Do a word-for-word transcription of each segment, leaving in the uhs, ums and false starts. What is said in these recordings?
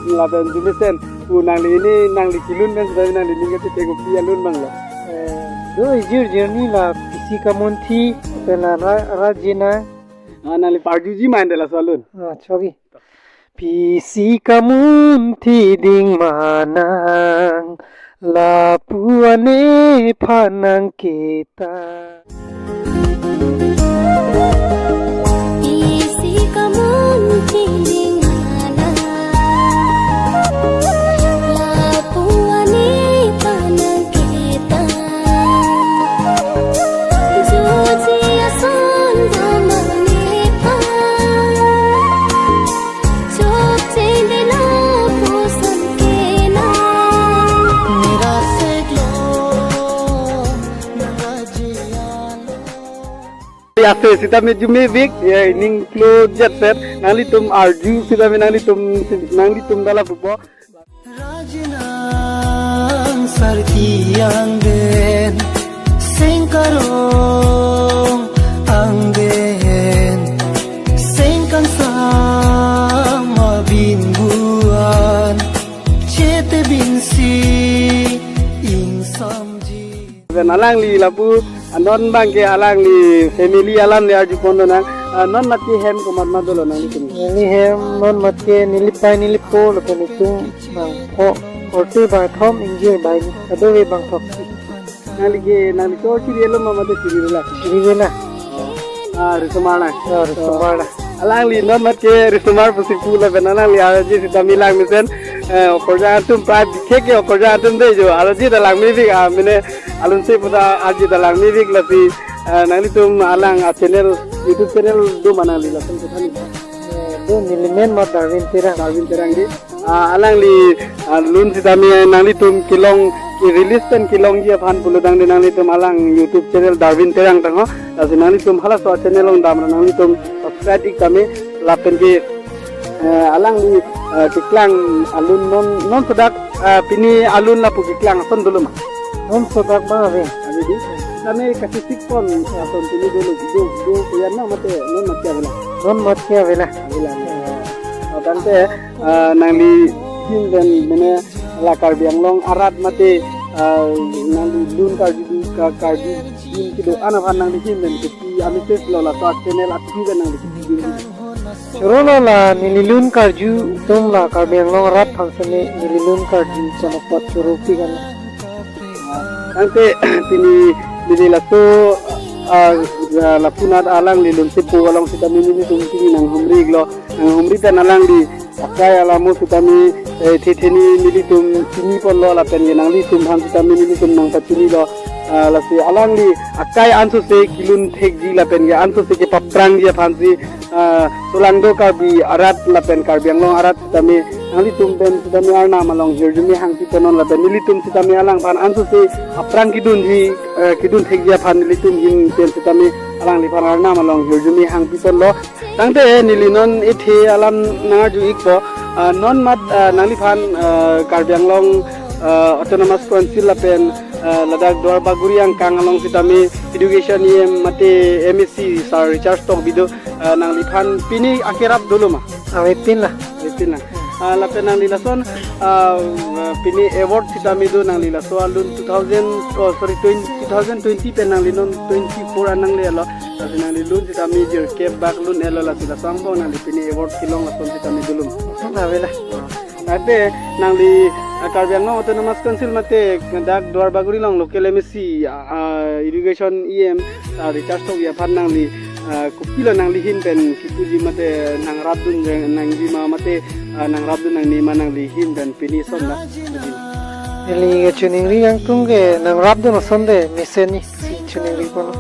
Lapen arjumesen pu nangli, ini nangli kelun pen seta nangli ning kachethek kopi alun abang lo? Eh, do ijir jirni la P C Kamunthi, pen la Ra-, Rajina. Ah, nangli arjuji ma ante laso alun? Ah, chogi. P C Kamunthi ding manang, lapu ane phanang kita. P C Kamunthi ding manang, lapu ane phanang kita. Joji ason damang nephan. Chok chende lapuson kena. Mera seklo nangajiyalo. Ya, se sitame arjumevik, ya, ning klo jet set, nanglitum arju sitame nanglitum, nanglitum dala pupo. Rajinang sarki angden, sengkarong angden, sengkangsam abinbuan, chetebinsi ingsamji. Pen alangli lapu, ah, non abangke alangli family alam le arjupon lonang, ah, non matke hem komat ma dolo nanglitum? Neli hem non matke neli pai neli po lapen itum bangpho, korte bangthom ingjir bai kadokave bangthok. Nangli ke, nangli to chiri elo ma mate chiri rela? Chiri rela. Ah, risomar na? Ah, risomar na. Alangli non matke risomar pusi pu lapen alangli arje sitame langmesen, eh, okorjang atum prai bikhek ke okorjang atum dei jo. Arje ta langmevik, ah, mene alunse puta arje ta langmevik lasi, eh, nanglitum alang a channel, YouTube channel do ma nangli lason kethani? Eh, do, neli men mat Darwin Terang. Darwin Terang dei. Ah, alangli, ah, lun sitame nanglitum kelong, ke-release pen kelongji aphan pulotangte nanglitum alang YouTube channel Darwin Terang tangho. Lasi nanglitum halaso a channel along damra nanglitum subscribe ik tame lapen ke, eh, alangli, eh, keklang alun non, non sodak, eh, pini alun lapu keklang ason dolo ma? Non sodak abang ave. Ave dei. Sitame kachesik pon ason pini dolo, do, do koyan na mate non matke avela? Non matke avela. Avela. Oh, tangte, ah, nangli ahin pen mene la Karbi Anglong arat mate, ah, nangli lun karju, ka-, karju dun kedo-an aphan nangli ahin pen kopi a-message lo laso a channel a-through pen nangli kopi dun? Choro lo, la neli lun karju atum la Karbi Anglong arat aphan sene neli lun karju chonok apot choro pi kan. Tangte pini neli laso, ah, lapunat alangli lunsepo along sitame nelitum pini nanghumri iklo, nanghumri pen alangli akai alamo sitame, eh, thetheni nelitum chiniponlo lapen ke nanglitum aphan sitame nelitum nangpachinilo, ah, lasi alangli akai ansose kelun thekji lapen ke ansose kepaprangji aphansi, ah, solangdo Karbi arat lapen Karbi Anglong arat sitame nanglitum pen sitame arnam along hirjume hangpiponnon lapen nelitum sitame alangphan ansose aphrang kedunji, eh, kedun thekji aphan nelitum ahin pen sitame alangliphan arnam along hirjume hangpiponlo. Tangte neli non ethe alam nangarju ikpo, ah, non mat, ah, nangliphan, ah, Karbi Anglong, ah, Autonomous Council lapen, ah, ladak Duarbagori angkang along sitame Education E M mate M A C Sir Richard Tokbi do, ah, nangliphan pini akerap dolo ma? Avepin la. Avepin la. Ah, lapen nangli lason, ah, pini award sitame do nangli laso alun two thousand, oh, sorry, twenty, two thousand twenty pen nangli non twenty-four an nanglelo. Lasi nangli lun sitame jirkep bak lun-etlo, lasi laso angbong nangli pini award kelong lason sitame dolo ma? Avela. Tangte nangli, ah, Karbi Anglong Autonomous Council mate dak Duarbagori along local M A C, ah, Education E M, ah, Richard Tokbi aphan nangli, ah, kopilo nangli ahin pen kipuji mate nangrapdun nangji ma mate, ah, nangrapdun nangne ma nangli ahin pen pini ason na? Neli kachiningri angtung ke nangrapdun ason de mesen ni si chiningripon.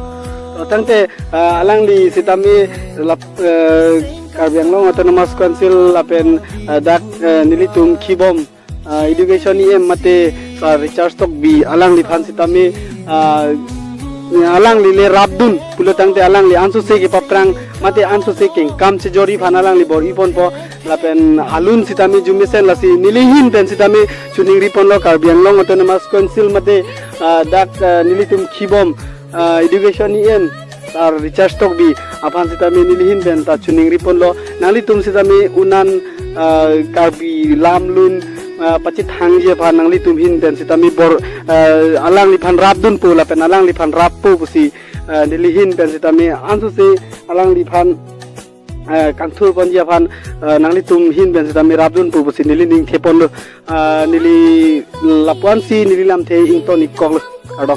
Oh, tangte, ah, alangli sitame lap, eh, Karbi Anglong Autonomous Council lapen, eh, dak, eh, nelitum kibom, ah, Education E M mate, ah, Richard Tokbi alangliphan sitame, ah, alangli le rapdun pulotangte alangli ansose kepaprang mate ansose kengkam chejorji aphan alangli bor-iponpo lapen alun sitame arjumesen, lasi neli ahin pen sitame chiningriponlo Karbi Anglong Autonomous Council mate, ah, dak, ah, nelitum kibom, ah, Education E M Sir Richard Tokbi aphan sitame neli ahin pen ta chiningriponlo, nanglitum sitame un-an, ah, Karbi lamlun, ah, pachethangji aphan nanglitum ahin pen sitame bor, ah, alangliphan rapdunpo lapen alangliphan rappo pusi, ah, neli ahin pen sitame ansose alangliphan, ah, kangthurponji aphan, ah, nanglitum ahin pen sitame rapdunpo pusi neli ning theponlo, ah, neli lapu-ansi neli lamthe ington ikkoklo, kardom.